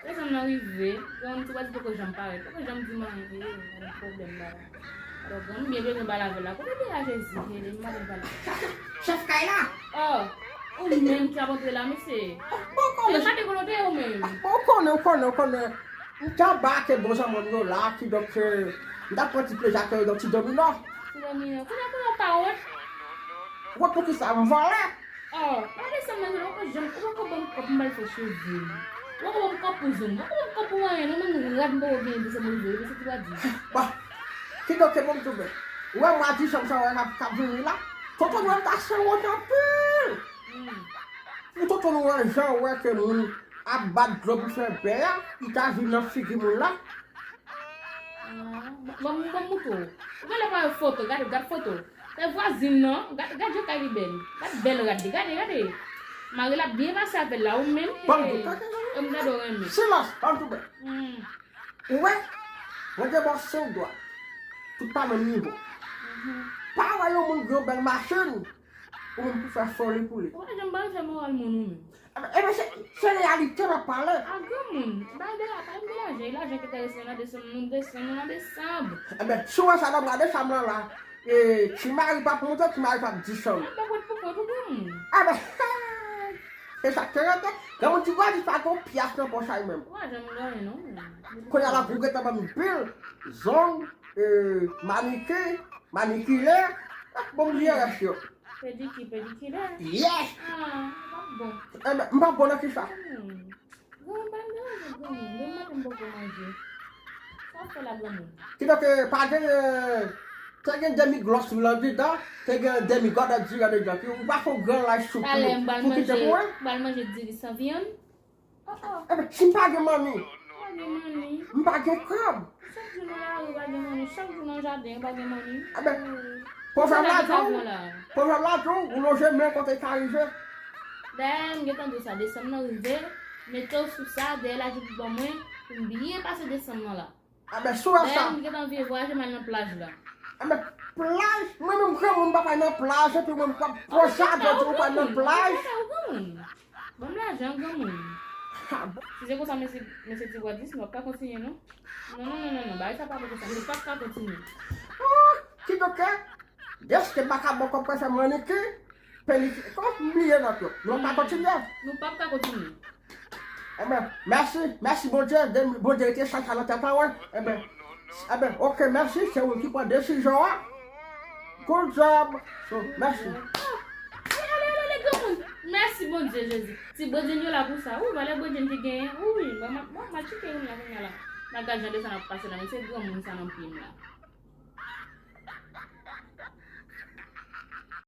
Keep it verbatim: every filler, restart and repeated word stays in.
Desanm nan rive, granmoun ti bwaz poko janm parèt, poko janm di m anyen, e, gade pwoblèm ba la. Alò, granmoun byen bezwen pale avè l la, kote li a Jezi, e, li maten pale. Chèf kay la? Oh, ou menm ki ap antre la, mesye. Bon, konnen. E maten konnen ou menm. Bon, ou konnen, ou konnen, ou konnen. M te anba ke bon zanmi m yo la, kidonk, eh, m t ap pran ti plezi ak yo nan ti domi non. Ti domi non. Kounye a, kounye a, ou pa wont? Wont pou kisa? M vòlè? Oh, pa desanm nan, ou poko janm, ou poko ban m kòb, m pral fè cheve m. Ou poko ban m kòb pou zong, ou poko ban m kòb pou anyen, non, menm rad m poko genyen desanm rive, se ki pa di. Bon, kidonk, bon, m tounen. Ou wè mwa disanm sa, wè, k ap, k ap vini la. Tonton Nwèl ta sanwont anpil. Hmm. Pou tonton Nwèl, jan w wè ke moun ap bat dlo pou fè bè a, li ta vin nan figi moun la. Ah, ban m, ban m moutre w. Ou genlè pa wè foto, gade, gad foto. Se vwazin nan, gad, gad jan kay li bèl. Gad bèl rad li, gade, gade. Mari l ap byen pase avè l la, ou menm, ban m e, di w, e m gade w renmen. Silans, ban m di w. Hmm. Ou wè, mwen gen bò senk dwa. Tout pa menm nivo. Mhm. Pa wè yon moun gen yon bèl machin, ou menm pou fè foli pou li. Ou pa janm ba fè moral moun ou menm. Ebyen, ebyen, se, se reyalite m ap pale. A granmoun, bay de la, pa m deranje, lajan ki enterese nan desanm, nou desanm, nou nan desanm. Ebyen, si w wè sa nan mwa desanm nan la, e, ti mari p ap monte, ti mari p ap disanm. Ap ba wòt pou kont ou granmoun. Ebyen, se sa k te rete. Granmoun ti gwa di pa gon pyas nan pòch a li menm. Ou pa janm gen anyen non. Kounye a la, pou gentan ban m bil, zong, e, manike, manikile, bon, m bliye rès yo. Pediki, pedikile. Yes! Ah, m pa bon. Enben, m pa bon nan kisa? Hmm. Granmoun pa m deranje granmoun. Demen maten m poko manje. Sa w fè la granmoun? Kidonk, eh, pa gen, eh, te gen demi glòs sou landidan, te gen demi gòdèt diran dedan. Ki ou pa fè yon gran laj sou pou, talè m pral pou kite manje, pou wè? M pral manje diri san vyann. Oh, oh. Enben, si m pa gen manmi, pa gen manmi, m pa gen krab. Chak jou nan lari, pa gen manmi. Chak jou nan jaden, pa gen manmi. Enben, pwovèb la di w, pwovèb la di w, ou lonje men kote l ka rive. Dayè, m gentan di w sa, desanm nan rive, mete w sou sa, dèyè lajan pou ban mwen, pou m byen pase desanm nan la. Enben, si w wè sa. Dayè, m gentan vye vwayaje, m al nan plaj la. Enben, plaj, mwen menm granmoun m pa pral nan plaj, epi mwen m pral pran jaden, ou pral nan plaj. Ou granmoun. Ban m lajan, granmoun. Ha, bon. Si se konsa, mesye, mesye Ti Bwa Dis, nou p ap ka kontinye, non. Non, non, non, non, non, bagay sa pa bon konsa, nou p ap ka kontinye. Ah, kidonk, deske m pa ka bon kòb pou fè manike, peliki, kòman m bliye nòt yo? Nou p ap ka kontinye. Nou p ap ka kontinye. Enben, mèsi, mèsi Bondye, de, Bondye rete chak sa nan tèt an, wi. Enben, enben, oke, mèsi, se ou ki pran desizyon an. Good job. So, mèsi. Ah, ale, ale, ale, granmoun. Mèsi Bondye, Jezi. Ti Bondye yo la pou sa. Wi, valè Bondye ki genyen. Wi, mwen, mwen, mwen, mwen tcheke youn la kounye a la. Nan gad jan de sa n ap pase la, men se granmoun sa nan pye m la.